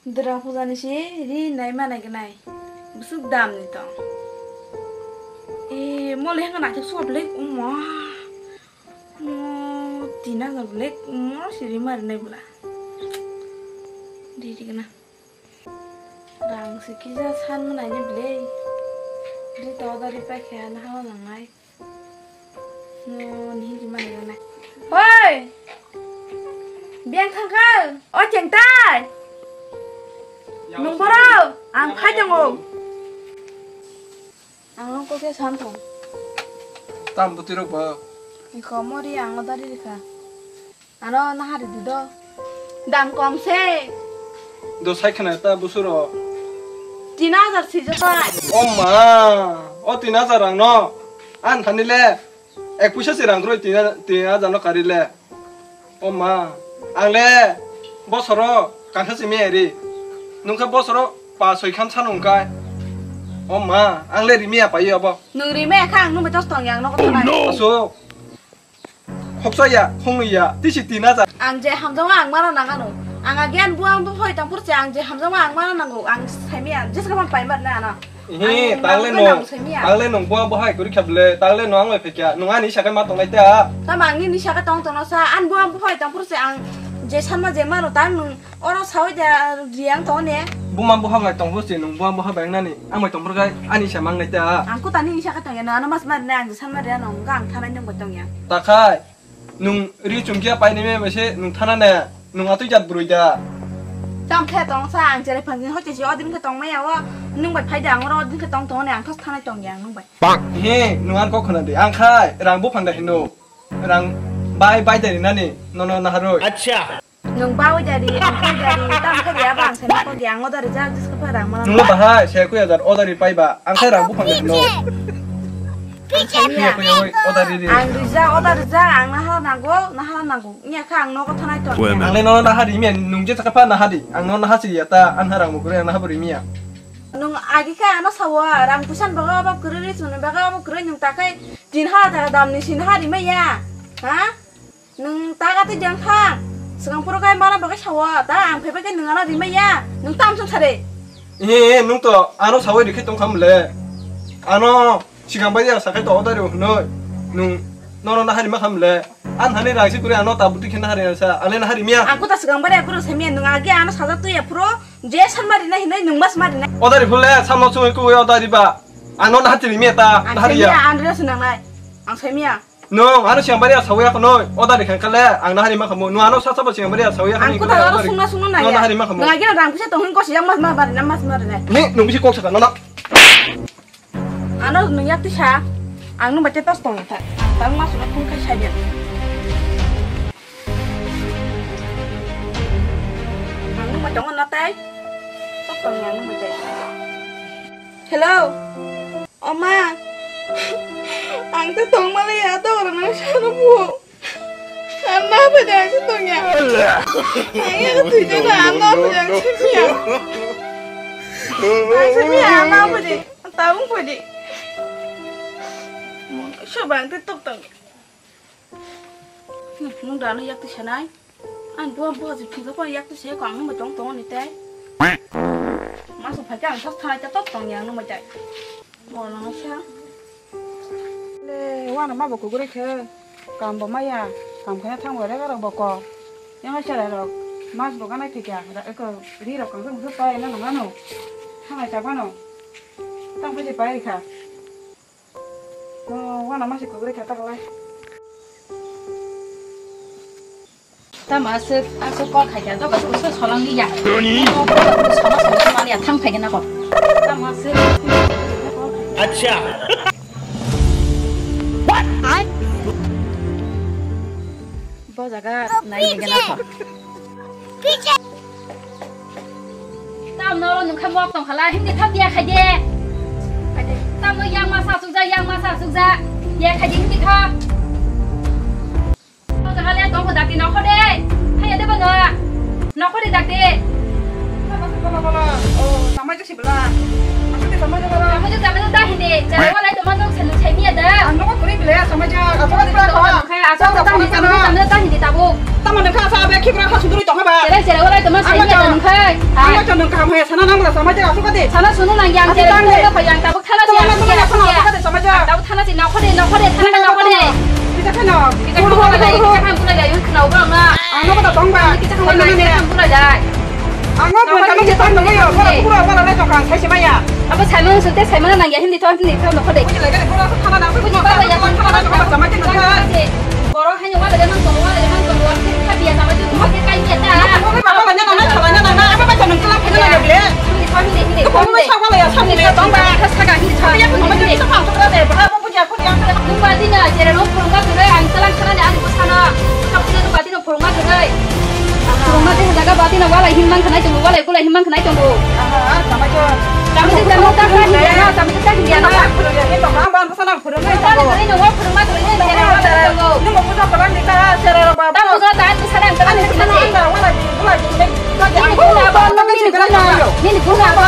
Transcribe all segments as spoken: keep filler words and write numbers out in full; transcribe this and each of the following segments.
Dura puja ni si ri nai ma nai gnai. Busuk dam ni tong. E, mo le hang na thik sob le, uma. Mo tin hajar le, mo si ri ma ri nai bula. Ri ri gana. Rang si kisa san ma nai ni ble. Ri to da ri pa khe na ha nang nai. No, ni himji mani rwnai. Hoi! Biyang thangkha? O chengtai! Nung borok, ang phai tongo. Ang nung kokhe san thong. Tam bwtwi rok bo? Iko mori ang odari rikha. Ano nahari di do. Dam kom se. Do sai khna ta busuro. Tin hajar sijak bai. O ma, o tin hajar rang no. An thani le. Ek puisa se rang kroi tin hajar, tin hajar no kari le. O ma, ang le bosoro kangkha simi eri. Nungkha bosoro pa soi khan sanu kai. O ma, ang le rimi apai obo. Nung rimi kha ang nung betos tong yang no ko. Aso. Khoksa ya, khongwi ya, tisi tin hajar. Ang je hamjakma ang mana nang ano. Ang agian buang buphai tangphur se ang je hamjakma ang mana nango. Ang saimia, jeska man paimar na ano. Ehe, ang tangle nang no, nang saimia. Tangle no buang buphai kuri khable, tangle no ang bai phekya. Nung ani sakai ma tonglai ta. Tama ang ni sakai tong tongno sa, an buang buphai tangphur se ang je sanma je mano tang nung. Oro sawi da riyang to ne. Buma buha bai tong busi nung buma buha bai nani. Ang bai tong burgai ani sa mang nai ta. Ang kuta nini saka tong ya, no ano mas mar ne ang san mar ya no ang thanai nung bai tong ya. Ta khai nung ri chum kia pai ni me se nung thana ne nung atui jat brui da. Tam khe tong sa ang chere phang din hoche si odin khe tong maya o nung bai phai da ang oro odin khe tong tong ne ang thos thanai tong ya nung bai. He nung an kok khna di ang khai rang buphang da hino. Rang bai bai da ri nani nono naharoi. Acha. Nung bawi dari, ang khe dari, tam khe dia bang, saya kok dia, ang odari jak, jis kepha rang mana. Nungla bahai, saya kuya jar, odari pai ba, ang khai rang buphang no. Ang saya kuya oi, odari di. Ang rija, odari jak, ang nahar nanggo, nahar nanggo. Nya kha ang nogo thanai ton. Ang le no nahari miya, nung je kepha nahari, ang no nahasi ya ta, an harang mukuri, ang nahar buri miya. Nung agi kha ano sawa, rang pusan baga abab kuri, sunu baga abab kuri, nung takai, tin ha ta dam ni sin hari maya, ha? Nung ta gati jang thang. Swkang puro kai mana bagwi sawa. Ta ang phaibai khe nung ano rimai ya. Nung tam sung sare. He, nung to ano sawi rikhi tong kham le. Ano sikang bai ya sakai to odari hwnoi. Nung nono nahari ma kham le. An hani rangsi kuri ano ta buti khe nahari sa. Ale nahari miya. Ang kuta swkang bai ya kuro semiya nung agi ano saja tu ya puro. Je san mari na hinai nung mas mari na. Odari phule samno sungui kuwi odari ba. Ano nahati rimiya ta. Ang nahari ya. Semiya, ang rila sunang nai. Ang semiya. No, ano siang bari asawi ako noi. Oda ni khangkha le, ang nahari ma khamu. No, ano sa sa ba siang bari asawi ako. Ang kuta aro sungna sungna nai. No, nahari ma khamu. Nang agina rang pisa tong hin kosi yang mas ma bari na mas ma bari na. Ni, nung bisi kok saka, no, no. Ano nung yak tisa. Ang nung baca tos tong ta. Tang mas no phung kai saja. Ang nung baca ngon natai. Tos tong yang nung baca. Hello. Oma, ang tei tongmani ya, tong rwna sano bu. Ang na phaidi ang se tongya. Ang ya twi jana, ang na phaidi ang se miya. Ang se miya, ang na phaidi. Tabung phaidi. Soba ang tei tok tong. Nung da no yak twi sanai. Ang buha buha je phunsa phano yak twi se ko ang nung bai tong tong ni tei. Masa phai khe ang thok thanai ta tok tong yang nung bai tai. Mo nang sa. Le wana ma bo kuguri khe. Kam bo maya. Kam khe thang bo rega rok bo ko. Yang ai sara rok. Mas bo ganai thikya. Ra ko ri rok kang sa pai na nang ano. Thangai ta bano. Tang pai pai kha. Oh, wana masi kugri kata kalai. Tama aswk, aswk kol khaikha, doga doga solang liya. Nani? Solang solang mani athang phaikha nako. Tama aswk. Acha. What? Bo jaga nai ni gana kho. Tam no nung kha mok tong khala, hindi thok ya khaide. Tam no yang masa sukja, yang masa sukja. Ya khaide hindi thok. Bo jaga le tong kho dakti nokho de. Haya de bo no. Nokho de dakti. Bala, bala, bala. Oh, samai jasi bala. Asli samai jasi bala. Samai jasi bala dah hindi. Jare wala to manung selu chai miya da. Ang nokho kuri bile samai jasi. Apa kata kau? Asa ta ni tamo ta ni ta hindi tabo. Tamo nang kha sa be khikra kha suduri tong ba. Chere chere wala tamo sai ya nang khai. Ang ma chon nang kam he sana nang la sama je asu kati. Sana sunu nang yang chere tong ba yang tabo thana si. Tamo nang sama je. Tabo thana si na khode na khode thana na khode. Kita khana. Kita khana wala lai kita khana wala lai yun khana wala na. Ang no kata tong ba. Kita khana wala lai kita khana wala lai. Ang no bukan kamu cepat nunggu ya. Wala pura wala lai tong kang sai si maya. Abo saimano sute saimano nangya hindi to hindi to nokho de. Buji lai gani pura thana nang. Buji ba ya thana nang ba sama je nang. Boro haino wala de mang tong wala de mang tong wala de kha biya sama je nokho de kai biya ta. Baba la nyana na chala nyana na abo ba nang chala nyana na ble. Hindi to hindi hindi. Ko mo sa wala ya sa ni ya tong ba. Kha sa ga hindi to. Ya ko ma je sa pa to de ba. Nung bati na jera no phurungma kwrwi ang talang sana ni ani bwsano. Kapuna nung bati no phurungma kwrwi. Phurungma tei jaga bati no walai hin man khanai tongo, walai bulai hin man khanai tongo. Aha, tamo jo. Tamo jo tamo ta ka hin ya, tamo jo ta hin ya. Phurungma kwrwi no wa phurungma kwrwi no jera no tongo. Nung mo puja palang ni ta jera ro ba. Tamo jo ta ani bwsano ang talang sana. Walai bulai. Nini guna abo, nini guna abo. Nini guna abo.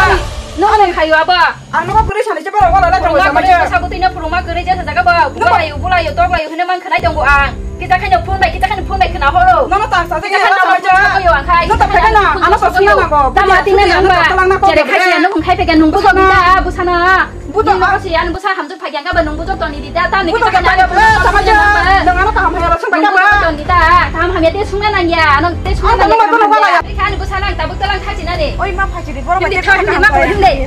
No ano khayo abo. Ang no kwrwi sani se bara wala lai tongo sama je. Sa butui no phurungma kwrwi jesa jaga ba. Bulayo bulayo toklayo hino man khanai tongo ang. Kisa khaino phone bai kisa khaino phone bai khna horo. No no ta sa se kisa khaino phone bai khna horo ang khai. No ta phai na ano sa sina na go. Tamo ating na nang ba. Jere khai sina no khai pega nung bujo ta busana. Bujo no si an busa hamjuk phai yang ga ba nung bujo toni di da ta ni kisa khaino phone bai khna horo. Nang ano kaham hai ro sung bai ga ba. Toni da. Kaham hamya te sungna nang ya. Ano te sungna nang ya. Ani busa nang tabuk talang khachi na ni. Oi ma phachi di boro bai te.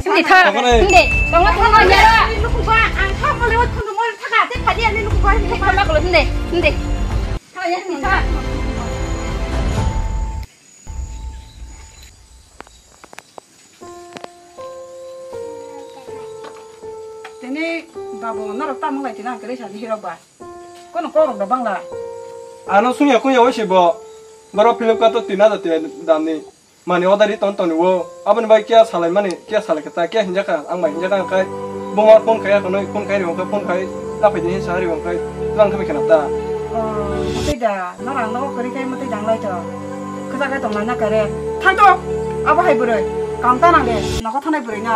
Hindi tha, hindi. Hindi. Tongma tongma ya. Luku ba ang kha mole ot khundu mole thaka te phaji ani luku ba. Hindi tha, hindi. Hindi. Khala ya hindi tha. Tini babu norok tamo lai tina kere sa di hirok ba. Kono korok da bangla. Ano sungya kuya oi si bo. Boro Flipkart to tin hajar ti damni. Mani order ri ton toni wo. Aboni bai kya salai mani, kya salai kata, kya hinjaka, ang bai hinjaka ang kai. Buma phone kai, ako noi phone kai, ri wngkai phone kai. Napai din sa ri wngkai. Lang kami kena ta. Oh, mati da. Norang nogo kwrwi khe mwtwi danglai to. Kwchak khe tongna na kare. Thang to. Abo hai bwrwi. Kam ta nang de. Nogo thanai bwrwi no.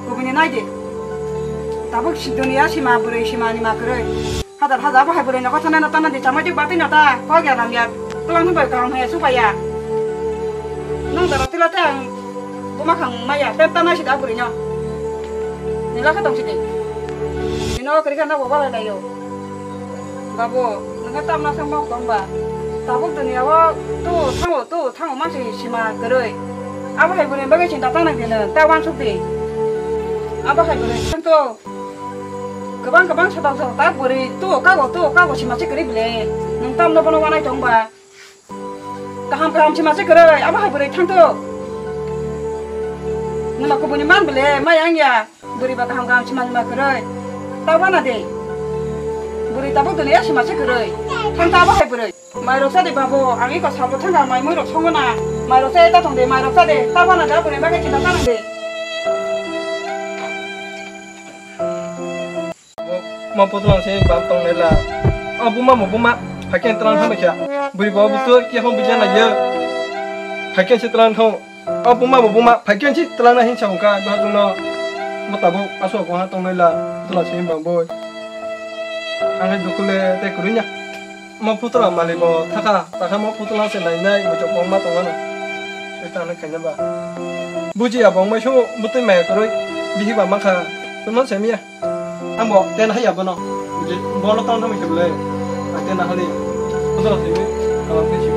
Kubuni nai de. Tabuk si duniya sima bwrwi sima ni ma kwrwi. Hajar hajar abo hai bwrwi nogo thanai no tana di chamai dik batwi no ta. Kok ya ram ya. Tulang thang bai kaham hai ya su bai ya. Nung dara tila te ang buma khang maya. Pep ta nai si da bwrwi no. Nila khe tong si di. Ni nogo kwrwi khe nogo balai lai yo. Babu, nokha tamna se mok tong ba? Tabuk duniya o tu thango, tu thango mansi sima kwrwi. Abo hai bwrwi bagwi chinta tang nang di nwng, ta uansuk di. Abo hai bwrwi thang to. Kwbang kwbang sotok sotok ta bwrwi tu kago, tu kago sima se kwrwi bwle. Nwng tamno bono uanai tong ba? Kaham kaham sima se kwrwi, abo hai bwrwi thang to. Nwma kubuni man bwle, mai ang ya. Bwrwi ba kaham kaham sima sima kwrwi. Ta wana de. Bwrwi tabuk duniya sima se kwrwi. Thang ta abo hai bwrwi. Mai rok sa de babu, ang iko sabo thang ka mai mui rok songo na. Mai rok sa eta thong de, mai rok sa de. Ta wana da bwrwi bagwi chinta ta nang de. Ma putlang se bam tong lela. O buma mo buma, haikhe tlang thang kya. Bwrwi ba butu kya hon bija na ye. Haikhe se tlang thang. O buma bo buma, phaikhe si twlangna hinsa hwnka, dohajwngno bo tabuk aswk wngha tongnai la, putla se hinba boi. Ang hai dukhu le tei kwrwi ya. Mo putla malik bo thaka, takha mo putla se nainai, muchuk bongma tongmano. Tei tangna khaina ba. Bujiya bongmai su butwi maya kwrwi, bihi ba mankha, tongmano se miya. Ang bo ten hai ya bono. Bono tong thangwi kheble. Ang ten hali. Bono thangwi kalam khe si.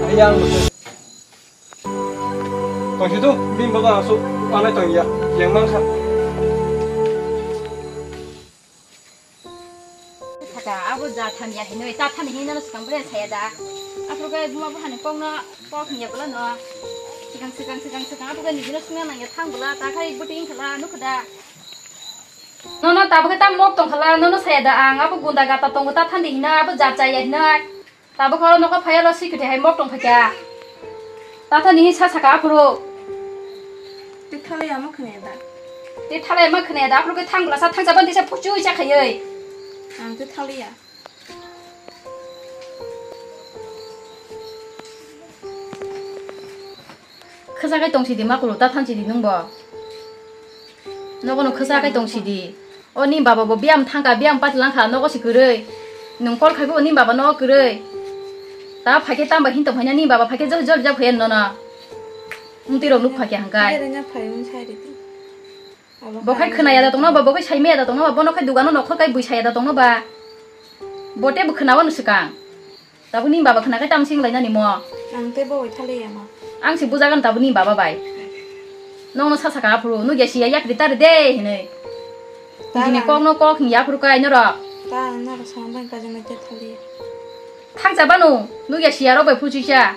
Hai ya ang bo. Tong si tu, bini bo asuk anai tong ya. Yang mang kha. Thaka, abo ja tham ya hinoi, ta tham hinoi no swkang bre saya da. Aphuru khe buma bo hani kok no, kok hinya bwla no. Swkang, swkang, swkang, swkang, aphuru khe nini no swngna nang ya thang bwla, ta khai buti wng khala, nukho da. Nono tabuk khe ta mok tong khala, nono saya da ang, abo gunda gata tongo ta thandi hina, abo jat chaya hina. Tabuk khe oro nokho phai oro sikhe hai mok tong phaikha. Ta thani sa saka aphuru. Twi thalai ama khne da. Twi thalai ama khne da, aphuru khe thang bwla sa thang chaban tisa phuchui cha khaiwi. Ang twi thalai ya. Khwsa khe tong sidi ma kulu ta than sidi nwng bo. Nogo no khwsa khe tong sidi. O ni baba bo biyam thangka biyam pati langkha nogo si kwrwi. Nwng call khaibo ni baba no kwrwi. Ta phaikhe tamba hin tong phaina ni baba phaikhe jor jor jak phaiya nono. Mtwi rok nuk phaikhe hangkai. Bere na phai un sai ridi. Abo Bo khai hai khwnaya da tongno ba, bo khai saimaya da tongno ba, bono khai dugano nokhor kai bui saya da tongno ba. Bote bo khwnawano swkang. Tabuk ni baba khwnakhai tamo sing lainani mo? Ang tei bo thaliya ma. Ang se bujagan tabuk ni baba bai. Nokno sa saka aphuru, nugya siya yakri tari de hinwi. Ta Bini ang kokno kok hin yaphuru kai norok. Ta ang norok samang bai kajana te thaliya. Thangcha banu, nugya siya rok bai phuchisa.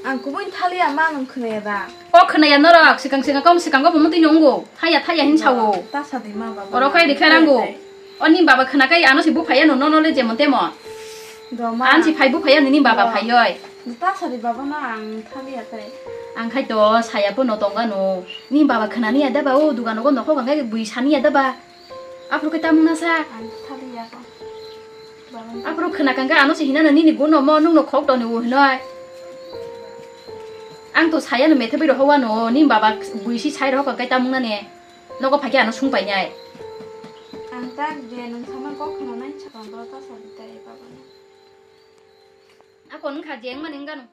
Ang kubun thaliya ma nang khwnaya da. Kok khwnaya norok, sikang sikang kom sikang kom mutwi nungo. Thaya thaya hin sawo. Ta sadi ma baba. Oro khai rikha nango. Oni baba khwnakhai ano se buphai ano nono le jemon temon. Do ma. An se phai buphai ano ni baba Do. Phai oi. Ta sadi baba no ang thaliya tai. Ang khai to saya po no tongano. Ni baba khwnani ada ba o dugan go nokho gangkai bui sani ada ba. Aphuru khe tamung nasa. Ang thaliya ko. Baba no Aphuru khwna kangka ano se hinano nini guno mo nungno khok toni u hinoi. Ang to saya no methe biro howano ni baba bui si sai rok kangkai tamung nani. Nogo phaikhe ano sung painai. Ang ta je nung sama kok khna nai chakang bro ta sadi tai baba no. Ako nung kha jeng mani nung gano.